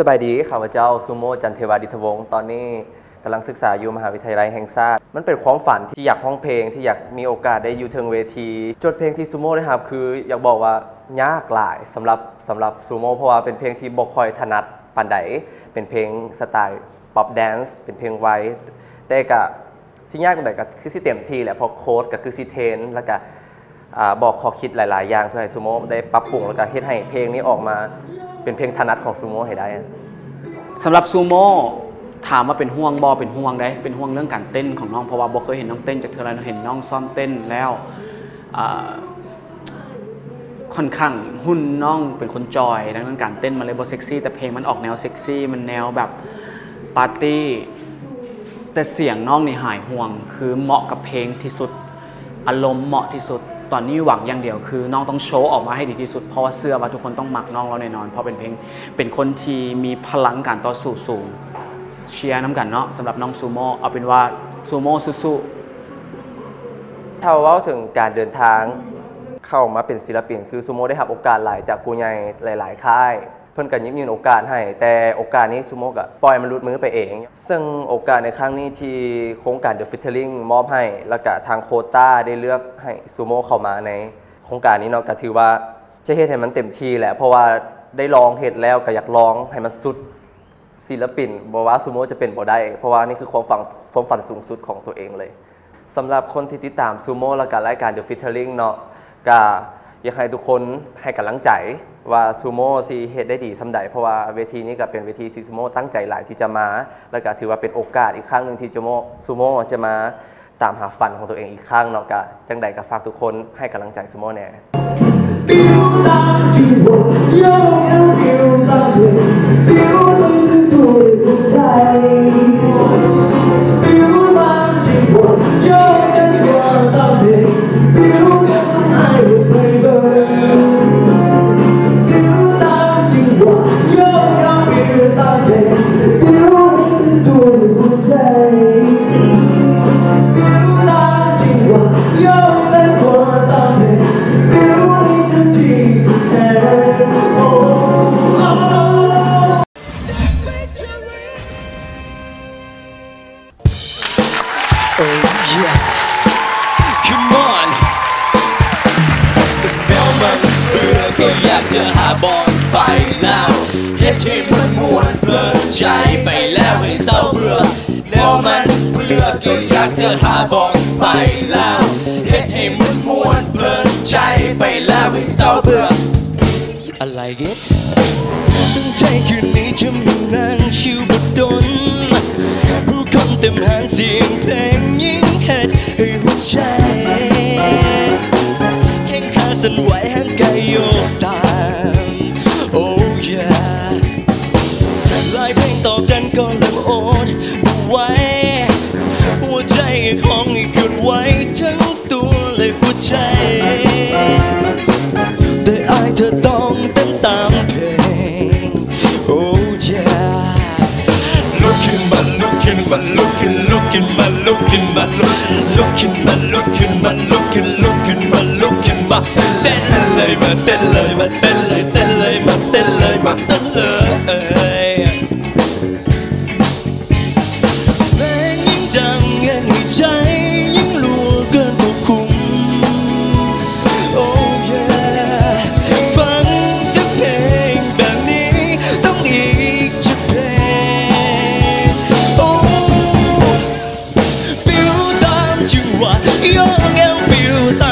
ບາຍດີ ຂ້າພະເຈົ້າ ຊູໂມ ຈັນເທວາ ດິດທະວົງ ຕອນນີ້ກຳລັງສຶກສາຢູ່ມະຫາວິທະຍາໄລແຫ່ງຊາດ. ມັນເປັນຄວາມຝັນທີ່ຢາກຮ້ອງເພງ ທີ່ຢາກມີໂອກາດໄດ້ຢູ່ເທິງເວທີ. ໂຈດເພງທີ່ຊູໂມໄດ້ຮັບ ຄືຢາກບອກວ່າຍາກຫຼາຍສຳລັບ ສຳລັບຊູໂມ ເພາະວ່າເປັນເພງທີ່ບໍ່ຄ່ອຍຖະໜັດປານໃດ, ເປັນເພງສະໄຕລ໌ປັອບແດນສ໌ ເປັນເພງໄວ, ແຕ່ກະ ຊິຍາກປານໃດກໍຄືຊິເຕັມທີ່ແຫຼະ ເພາະໂຄດກໍຄືຊິເທຣນ ແລ້ວກໍ ອ່າ ບອກຂໍ້ຄິດຫຼາຍໆຢ່າງ ເພື່ອໃຫ້ຊູໂມໄດ້ປັບປຸງ ແລ້ວກໍເຮັດໃຫ້ເພງນີ້ອອກມາເປັນເພງຖະໜັດຂອງຊູໂມໃຫ້ໄດ້. ສຳລັບຊູໂມ ຖາມວ່າເປັນຫ່ວງບໍ່? ເປັນຫ່ວງເດ້ ເປັນຫ່ວງເລື່ອງການເຕັ້ນຂອງນ້ອງ ເພາະວ່າບໍ່ເຄີຍເຫັນນ້ອງເຕັ້ນຈັກເທື່ອເລີຍ. ເຫັນນ້ອງຊ້ອມເຕັ້ນແລ້ວ ອ່າ ຂ້ອນຂ້າງຫຸ່ນນ້ອງເປັນຄົນຈ່ອຍ ດັ່ງນັ້ນການເຕັ້ນມັນເລີຍບໍ່ເຊັກຊີ, ແຕ່ເພງມັນອອກແນວເຊັກຊີ ມັນແນວແບບປາຕີ້ ແຕ່ສຽງນ້ອງນີ້ຫາຍຫ່ວງ ຄືເໝາະກັບເພງທີ່ສຸດ ອາລົມເໝາະທີ່ສຸດ. ຕອນນີ້ຫວັງຢ່າງດຽວຄືນ້ອງຕ້ອງໂຊອອກມາໃຫ້ດີທີ່ສຸດ ເພາະວ່າເຊື່ອວ່າທຸກຄົນຕ້ອງມັກນ້ອງລາວແນ່ນອນ ເພາະເປັນເພງ ເປັນຄົນທີ່ມີພະລັງການຕໍ່ສູ້ສູງ. ເຊຍນຳກັນເນາະ ສຳລັບນ້ອງຊູໂມ. ເອົາເປັນວ່າຊູໂມສູ້ໆ. ຖ້າເວົ້າເຖິງການເດີນທາງເຂົ້າມາເປັນສິລະປິນ ຄືຊູໂມໄດ້ຮັບໂອກາດຫຼາຍຈາກຜູ້ໃຫຍ່ຫຼາຍໆຄ້າຍ ເພິ່ນກໍຍິບຍື່ນໂອກາດໃຫ້, ແຕ່ໂອກາດນີ້ຊູໂມກໍປ່ອຍມັນຫຼຸດມືໄປເອງ. ເຊິ່ງໂອກາດໃນຄັ້ງນີ້ທີ່ໂຄງການ The Featuring ມອບໃຫ້ ແລ້ວກໍທາງໂຄຕ້າໄດ້ເລືອກໃຫ້ຊູໂມເຂົ້າມາໃນໂຄງການນີ້ເນາະ, ກໍຖືວ່າຈະເຮັດໃຫ້ມັນເຕັມທີ່ແຫຼະ ເພາະວ່າໄດ້ລອງເຮັດແລ້ວ ກໍຢາກລອງໃຫ້ມັນສຸດ. ສິລະປິນ ບໍ່ວ່າຊູໂມຈະເປັນບໍ່ໄດ້ ເພາະວ່ານີ້ຄືຄວາມຝັນ ຄວາມຝັນສູງສຸດຂອງຕົວເອງເລີຍ. ສຳລັບຄົນທີ່ຕິດຕາມຊູໂມ ແລ້ວກະລາຍການ The Featuring ເນາະ ກະຢາກໃຫ້ທຸກຄົນໃຫ້ກຳລັງໃຈວ່າຊູໂມຊິເຮັດໄດ້ດີສ່ຳໃດ, ເພາະວ່າເວທີນີ້ກະເປັນເວທີທີ່ຊູໂມຕັ້ງໃຈຫຼາຍທີ່ຈະມາ ແລ້ວກະຖືວ່າເປັນໂອກາດອີກຄັ້ງໜຶ່ງທີ່ຊູໂມ ຊູໂມຈະມາ ຕາມຫາຝັນຂອງຕົວເອງອີກຄັ້ງເນາະ. ກະຈັ່ງໃດກະຝາກທຸກຄົນໃຫ້ກຳລັງໃຈຊູໂມແດ່. Oh yeah. Come on. ແນວມັນເບື່ອກໍຢາກຈະຫາບ່ອນໄປແລ້ວ ເຮັດໃຫ້ມັນມ່ວນເພີນໃຈໄປແລ້ວ ໃຫ້ເຊົາເບື່ອ. ແນວມັນເບື່ອກໍຢາກຈະຫາບ່ອນໄປແລ້ວ ເຮັດໃຫ້ມັນມ່ວນເພີນໃຈໄປແລ້ວ ໃຫ້ເຊົາເບື່ອ. I like it. ຕັ້ງໃຈຄືນນີ້ຈະມານັ່ງຊິວບໍ່ດົນ ຜູ້ຄົນເຕັມຮ້ານ ສຽງເພງຍິ່ງເຮັດໃຫ້ຫົວໃຈແຂ້ງຂາສັ່ນໄຫວ ຮ່າງກາຍໂຍກຕາມ. Oh yeah. ຫຼາຍເພງຕໍ່ກັນກໍເລີ່ມອົດບໍ່ໄຫວ ຫົວໃຈຮຽກຮ້ອງໃຫ້ເຄື່ອນໄຫວທັງຕົວ ແລະ ຫົວໃຈ ແຕ່ອ້າຍເທີຕ້ອງເຕັ້ນຕາມເພງ. Oh yeah. ລຸກຂຶ້ນມາ ລຸກຂຶ້ນມາ ລຸກຂຶ້ນ ລຸກຂຶ້ນມາ ລຸກຂຶ້ນມາ ລຸກ ລຸກຂຶ້ນມາ ລຸກຂຶ້ນ ລຸກຂຶ້ນມາ ລຸກຂຶ້ນມາ ລຸກຂຶ້ນມາ ເຕັ້ນເລີຍມາ ເຕັ້ນເລີຍມາ ເຕັ້ນເລີຍ ເຕັ້ນເລີຍມາ ເຕັ້ນເລີຍມາ ເຕັ້ນເລີຍ. ເພງຍິ່ງດັງເຮັດໃຫ້ໃຈຍິ່ງຫຼວງເກີນຄວບຄຸມ. Oh yeah. ຟັງຈັກເພງແບບນີ້ຕ້ອງອີກຈັກເພງ. Oh. ປິວຕາມຈັງຫວະ ໂຍກແອວປິວຕ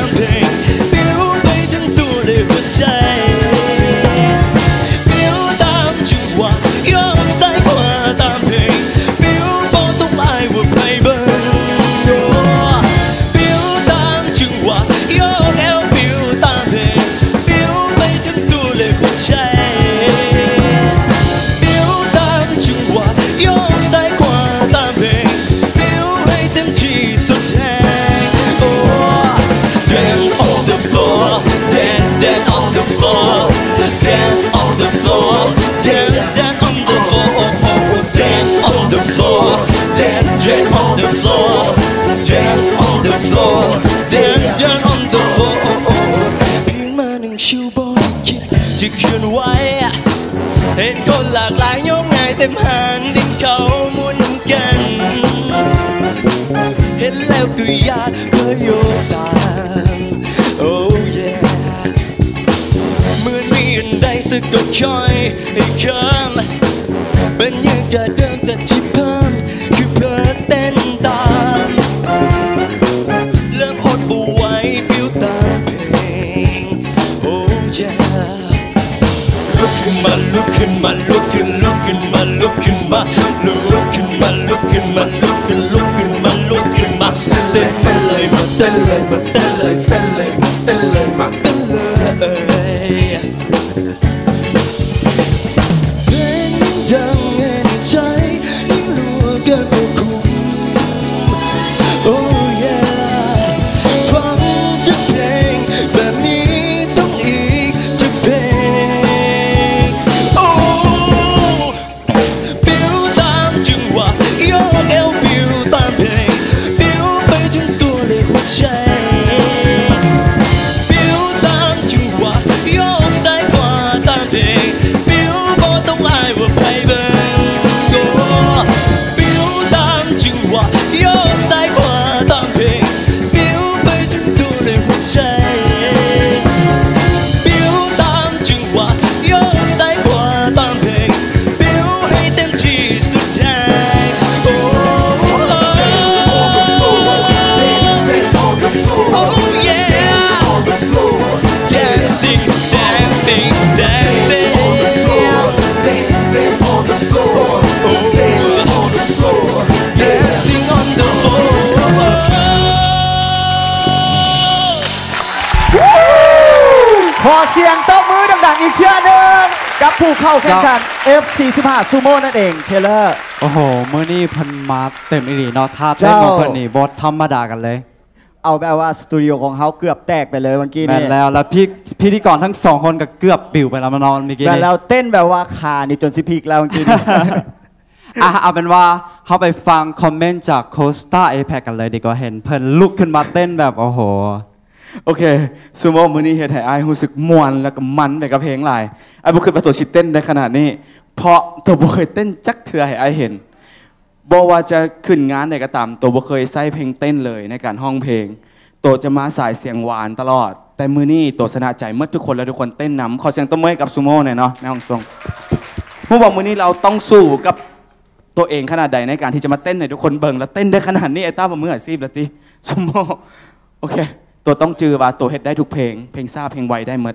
ลุกขึ้นมา ลุกขึ้น ลุกขึ้นมา ลุกขึ้นมา เต้นเลย มาเต้นเลย มาเต้นเลย เต้นเลย มาเต้นเลย มาเต้นเลย เพลงยิ่งดังในใจ ยิ่งรัวเกินควบคุม Oh yeah ฟังทุกเพลงแบบนี้ต้องอีกทุกเพลง Oh ปิ้วตามจังหวะ โยกเอวปิ้วตามเพลง ปิ้วไปทั้งตัวและหัวใจ ปิ้วตามจังหวะ โยกซ้ายขวาตามเพลง ปิ้วบ่ต้องอายว่าไผเบิ่ง โอ้ ปิ้วตามจังหวะ โยกซ้ายขวาตามเพลง ปิ้วไปทั้งตัวและหัวใจ ปิ้วตามจังหวะ โยกซ้ายขวาตามเพลง ปิ้วให้เต็มที่สุดแรงโอ้ Oh yeah Dancing, dancing, dancing. Dancing on the floor. ຂໍສຽງຕົບມືດັງໆອີກເທື່ອໜຶ່ງ ກັບຜູ້ເຂົ້າແຂ່ງຂັນ ເອັຟສີ່ສິບຫ້າ ຊູໂມ່ນັ້ນເອງ ເທເລີ. ໂອ້ໂຫ ມື້ນີ້ເພິ່ນມາເຕັມອີ່ຫຼີເນາະ ທ່າເຕັ້ນຂອງເພິ່ນນີ້ບໍ່ທຳມະດາກັນເລີຍ. ເອົາແບບວ່າສະຕູດິໂອຂອງເຮົາເກືອບແຕກໄປເລີຍເມື່ອກີ້ນີ້. ແມ່ນແລ້ວ ແລ້ວພິ ພິທີກອນທັງສອງຄົນກໍເກືອບປິວໄປແລ້ວເນາະເມື່ອກີ້ນີ້. ແມ່ນແລ້ວ ເຕັ້ນແບບວ່າຂານີ້ຈົນຊິພິກແລ້ວເມື່ອກີ້ນີ້. ອ່ະ ເອົາເປັນວ່າເຮົາໄປຟັງຄອມເມັນຈາກໂຄສຕາເອເພັກກັນເລີຍດີກວ່າ ເຫັນເພິ່ນລຸກຂຶ້ນມາເຕັ້ນແບບ ໂອ້ໂຫ. ໂອເຄ ຊູໂມ່ມື້ນີ້ເຮັດໃຫ້ອ້າຍຮູ້ສຶກມ່ວນ ແລ້ວກໍມັນໄປກັບເພງຫຼາຍ. ອ້າຍບໍ່ຄິດວ່າໂຕຊິເຕັ້ນໄດ້ຂະໜາດນີ້ ເພາະໂຕບໍ່ເຄີຍເຕັ້ນຈັກເທື່ອໃຫ້ອ້າຍເຫັນ. ບໍ່ວ່າຈະຂຶ້ນງານໃດກໍຕາມ ໂຕບໍ່ເຄີຍໃຊ້ເພງເຕັ້ນເລີຍໃນການຮ້ອງເພງ. ໂຕຈະມາສາຍສຽງຫວານຕະຫຼອດ ແຕ່ມື້ນີ້ໂຕຊະນະໃຈໝົດທຸກຄົນ ແລະ ທຸກຄົນເຕັ້ນນຳ. ຂໍສຽງຕົບມືໃຫ້ກັບຊູໂມ່ແດ່ເນາະ ແມ່ຮອງຊົງ. ຮູ້ບໍ່ ມື້ນີ້ລາວຕ້ອງສູ້ກັບໂຕເອງຂະໜາດໃດ ໃນການທີ່ຈະມາເຕັ້ນໃຫ້ທຸກຄົນເບິ່ງ ແລະ ເຕັ້ນໄດ້ຂະໜາດນີ້. ໄອ້ຕ້າບໍ່ມືອາຊີບລະຕິ ຊູໂມ່. ໂອເຄ ໂຕຕ້ອງຈື່ວ່າໂຕເຮັດໄດ້ທຸກເພງ ເພງຊ້າເພງໄວໄດ້ໝົດ.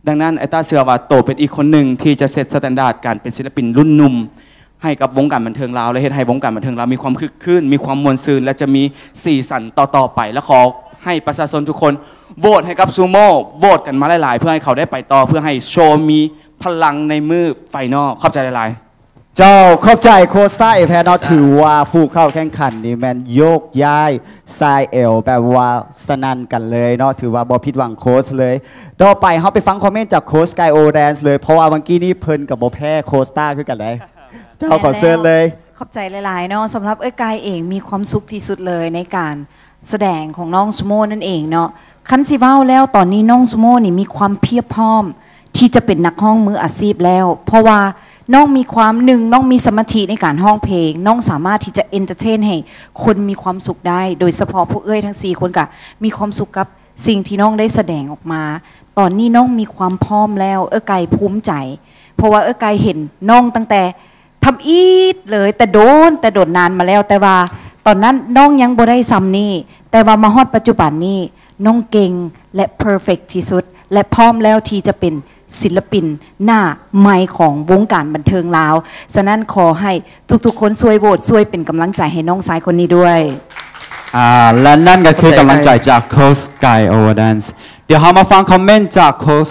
ດັ່ງນັ້ນ ໄອ້ຕ້າເຊື່ອວ່າໂຕເປັນອີກຄົນໜຶ່ງທີ່ຈະເຊັດສະແຕນດາດການເປັນສິນລະປິນລຸ້ນໜຸ່ມໃຫ້ກັບວົງການບັນເທີງລາວ ແລະ ເຮັດໃຫ້ວົງການບັນເທີງລາວມີຄວາມຄຶກຄື້ນ ມີຄວາມມ່ວນຊື່ນ ແລະ ຈະມີສີສັນຕໍ່ໆໄປ. ແລະ ຂໍໃຫ້ປະຊາຊົນທຸກຄົນໂຫວດໃຫ້ກັບຊູໂມ່ ໂຫວດກັນມາຫຼາຍໆ ເພື່ອໃຫ້ເຂົາໄດ້ໄປຕໍ່ ເພື່ອໃຫ້ໂຊມີພະລັງໃນມື້ໄຟນອລ. ຂອບໃຈຫຼາຍໆ. ເຈົ້າ ຂອບໃຈໂຄສຕາເອແພດເນາະ ຖືວ່າຜູ້ເຂົ້າແຂ່ງຂັນນີ້ແມ່ນໂຍກຍ້າຍສາຍແອວແບບວ່າສະໜັ່ນກັນເລີຍເນາະ ຖືວ່າບໍ່ຜິດຫວັງໂຄສເລີຍ. ຕໍ່ໄປເຮົາໄປຟັງຄອມເມັນຈາກໂຄສໄກໂອແດນເລີຍ ເພາະວ່າເມື່ອກີ້ນີ້ເພິ່ນກໍບໍ່ແພ້ໂຄສຕາຄືກັນເດ້. ເຈົ້າ ຂໍເຊີນເລີຍ. ຂອບໃຈຫຼາຍໆເນາະ ສຳລັບເອື້ອຍກາຍເອງມີຄວາມສຸກທີ່ສຸດເລີຍໃນການ ສະແດງຂອງນ້ອງຊູໂມ່ນັ້ນເອງເນາະ. ຄັນຊິເວົ້າແລ້ວ ຕອນນີ້ນ້ອງຊູໂມ່ນີ້ມີຄວາມພຽບພ້ອມທີ່ຈະເປັນນັກຮ້ອງມືອາຊີບແລ້ວ ເພາະວ່ານ້ອງມີຄວາມ ໜຶ່ງ ນ້ອງມີສະມາທິໃນການຮ້ອງເພງ, ນ້ອງສາມາດທີ່ຈະເອັນເຕີເທນໃຫ້ຄົນມີຄວາມສຸກໄດ້ ໂດຍສະເພາະພວກເອື້ອຍທັງສີ່ຄົນກະມີຄວາມສຸກກັບສິ່ງທີ່ນ້ອງໄດ້ສະແດງອອກມາ. ຕອນນີ້ນ້ອງມີຄວາມພ້ອມແລ້ວ ເອື້ອຍກາຍພູມໃຈ ເພາະວ່າເອື້ອຍກາຍເຫັນນ້ອງຕັ້ງແຕ່ ທຳອິດເລີຍ ແຕ່ດົນ ແຕ່ດົນນານມາແລ້ວ ແຕ່ວ່າຕອນນັ້ນນ້ອງຍັງບໍ່ໄດ້ຊ່ຳນີ້ ແຕ່ວ່າມາຮອດປັດຈຸບັນນີ້ ນ້ອງເກັ່ງ ແລະ ເພີເຟັກທີ່ສຸດ ແລະ ພ້ອມແລ້ວທີ່ຈະເປັນສິນລະປິນໜ້າໃໝ່ຂອງວົງການບັນເທີງລາວ. ສະນັ້ນ ຂໍໃຫ້ທຸກໆຄົນຊ່ວຍໂຫວດ ຊ່ວຍເປັນກຳລັງໃຈໃຫ້ນ້ອງຊາຍຄົນນີ້ດ້ວຍ. ອ່າ ແລະ ນັ້ນກໍຄືກຳລັງໃຈຈາກໂຄຊໄກໂອເວີແດນ. ດຽວເຮົາມາຟັງຄອມເມັນຈາກໂຄຊ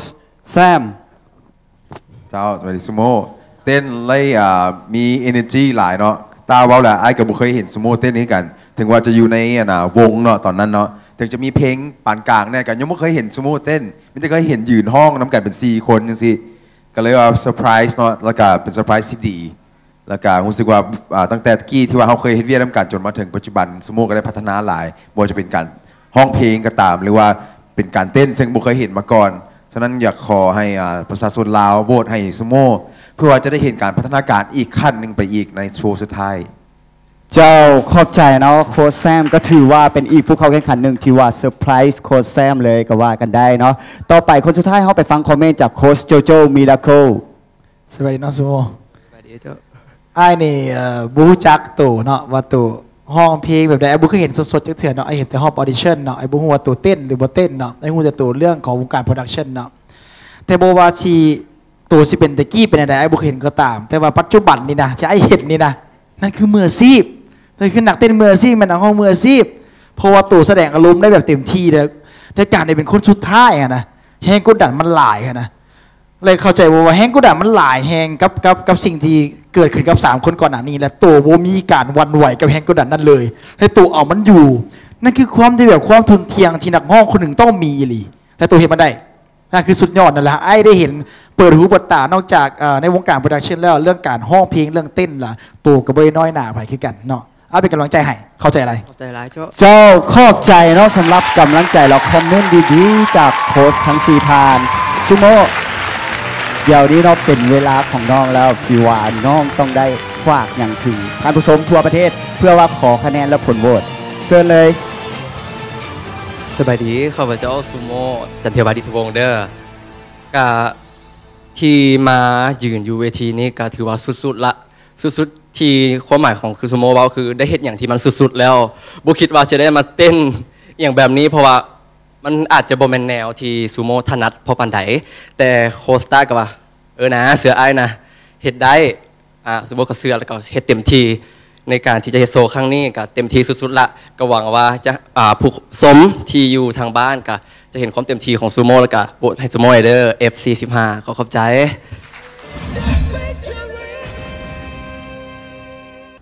ແຊມ. ເຈົ້າ ສະບາຍດີຊູໂມ່ ເຕັ້ນໄດ້ ອ່າ ມີເອເນີຈີຫຼາຍເນາະ. ຕາເວົ້າແລ້ວ ອ້າຍກໍບໍ່ເຄີຍເຫັນຊູໂມ່ເຕັ້ນຄືກັນ ເຖິງວ່າຈະຢູ່ໃນ ອັນນ່າ ວົງເນາະ ຕອນນັ້ນເນາະ ເຖິງຈະມີເພງປານກາງແດ່ ກໍຍັງບໍ່ເຄີຍເຫັນຊູໂມ່ເຕັ້ນ ມີແຕ່ເຄີຍເຫັນຢືນຮ້ອງນຳກັນເປັນສີ່ຄົນຈັ່ງຊີ້ ກໍເລີຍວ່າເຊີໄພຣສ໌ເນາະ ແລ້ວກໍເປັນເຊີໄພຣສ໌ທີ່ດີ. ແລ້ວກະຮູ້ສຶກວ່າ ອ່າ ຕັ້ງແຕ່ກີ້ທີ່ວ່າເຮົາເຄີຍເຮັດວຽກນຳກັນ ຈົນມາເຖິງປັດຈຸບັນ ຊູໂມ່ກໍໄດ້ພັດທະນາຫຼາຍ ບໍ່ວ່າຈະເປັນການຮ້ອງເພງກໍຕາມ ຫຼືວ່າເປັນການເຕັ້ນ ເຊິ່ງບໍ່ເຄີຍເຫັນມາກ່ອນ. ສະນັ້ນ ຢາກຂໍໃຫ້ ອ່າ ປະຊາຊົນລາວໂຫວດໃຫ້ຊູໂມ່ ເພື່ອວ່າຈະໄດ້ເຫັນການພັດທະນາການອີກຂັ້ນໜຶ່ງໄປອີກໃນໂຊສຸດທ້າຍ. ເຈົ້າ ຂອບໃຈເນາະ ໂຄຊແຊມ ກໍຖືວ່າເປັນອີກຜູ້ເຂົ້າແຂ່ງຂັນໜຶ່ງທີ່ວ່າເຊີໄພຣສ໌ໂຄຊແຊມເລີຍກໍວ່າກັນໄດ້ເນາະ. ຕໍ່ໄປຄົນສຸດທ້າຍ ເຮົາໄປຟັງຄອມເມັນຈາກໂຄຊໂຈໂຈ ມິຣາເຄິລ. ສະບາຍດີນ້ອງຊູໂມ່. ສະບາຍດີເຈົ້າ. ອ້າຍນີ້ ເອີ ບໍ່ຮູ້ຈັກໂຕເນາະ ວ່າໂຕຮ້ອງເພງແບບໃດ ອ້າຍບໍ່ເຄີຍເຫັນສົດໆຈັກເທື່ອເນາະ ອ້າຍເຫັນແຕ່ຮອບອອດິຊັນເນາະ ອ້າຍບໍ່ຮູ້ວ່າໂຕເຕັ້ນຫຼືບໍ່ເຕັ້ນເນາະ ອ້າຍຮູ້ແຕ່ໂຕເລື່ອງຂອງວົງການໂປຣດັກຊັນເນາະ. ແຕ່ບໍ່ວ່າຊິ ໂຕຊິເປັນແຕ່ກີ້ເປັນແນວໃດ ອ້າຍບໍ່ເຫັນກໍຕາມ ແຕ່ວ່າປັດຈຸບັນນີ້ນະ ທີ່ອ້າຍເຫັນນີ້ນະ ນັ້ນຄືມືອາຊີບ ນີ້ຄືນັກເຕັ້ນມືອາຊີບ ແມ່ນນັກຮ້ອງມືອາຊີບ ເພາະວ່າໂຕສະແດງອາລົມໄດ້ແບບເຕັມທີ່ ແລ້ວ ແລະ ການໄດ້ເປັນຄົນສຸດທ້າຍຫັ້ນນະ ແຮງກົດດັນມັນຫຼາຍຫັ້ນນະ ແລະ ເຂົ້າໃຈບໍ່ວ່າແຮງກົດດັນມັນຫຼາຍແຮງກັບ ກັບ ກັບສິ່ງທີ່ເກີດຂຶ້ນກັບສາມຄົນກ່ອນໜ້ານີ້ ແລະ ໂຕບໍ່ມີການຫວັ່ນໄຫວກັບແຮງກົດດັນນັ້ນເລີຍ ແລະ ໂຕເອົາມັນຢູ່. ນັ້ນຄືຄວາມທີ່ແບບ ຄວາມທົນທຽງທີ່ນັກຮ້ອງຄົນໜຶ່ງຕ້ອງມີອີ່ຫຼີ ແລະ ໂຕເຮັດມັນໄດ້. ນັ້ນຄືສຸດຍອດນັ້ນແຫຼະ ອ້າຍໄດ້ເຫັນເປີດຫູເປີດຕາ ນອກຈາກ ເອີ ໃນວົງການໂປຣດັກຊັນແລ້ວ ເລື່ອງການຮ້ອງເພງ ເລື່ອງເຕັ້ນລະ ໂຕກໍບໍ່ໄດ້ນ້ອຍໜ້າໃຜຄືກັນເນາະ. ອ້າຍເປັນກຳລັງໃຈໃຫ້ ເຂົ້າໃຈຫຼາຍ ຂອບໃຈຫຼາຍເຈົ້າ. ເຈົ້າ ຂອບໃຈເນາະ ສຳລັບກຳລັງໃຈ ແລະ ຄອມເມັນດີໆ ຈາກໂຄດທັງສີ່ທ່ານ. ຊູໂມ່ ດຽວນີ້ເນາະ ເປັນເວລາຂອງນ້ອງແລ້ວ ທີ່ວ່ານ້ອງຕ້ອງໄດ້ຝາກຫຍັງເຖິງທ່ານຜູ້ຊົມທົ່ວປະເທດ ເພື່ອວ່າຂໍຄະແນນ ແລະ ຜົນໂຫວດ. ເຊີນເລີຍ. ສະບາຍດີ ຂ້າພະເຈົ້າ ຊູໂມ່ ຈັນເທວາ ດິດທະວົງ ເດີ. ກະທີ່ມາຢືນຢູ່ເວທີນີ້ກະຖືວ່າສຸດໆລະ ສຸດໆ ທີ່ຄວາມໝາຍຂອງຄືຊູໂມ່ເວົ້າຄືໄດ້ເຮັດຫຍັງທີ່ມັນສຸດໆແລ້ວ ບໍ່ຄິດວ່າຈະໄດ້ມາເຕັ້ນອີ່ຫຍັງແບບນີ້ ເພາະວ່າມັນອາດຈະບໍ່ແມ່ນແນວທີ່ຊູໂມ່ຖະໜັດພໍປານໃດ ແຕ່ໂຄດສະຕາກໍວ່າ ເອີນາ ເຊື່ອອ້າຍນະ ເຮັດໄດ້. ອາ ຊູໂມ່ກໍເຊື່ອ ແລ້ວກໍເຮັດເຕັມທີ່ ໃນການທີ່ຈະເຮັດໂຊຄັ້ງນີ້ກໍເຕັມທີ່ສຸດໆລະ ກໍຫວັງວ່າຈະ ອາ ຜູ້ຊົມທີ່ຢູ່ທາງບ້ານກໍຈະເຫັນຄວາມເຕັມທີ່ຂອງຊູໂມ່ ແລ້ວກໍໂຫວດໃຫ້ຊູໂມ່ເດີ ເອັຟຊີສິບຫ້າ ຂໍຂອບໃຈ.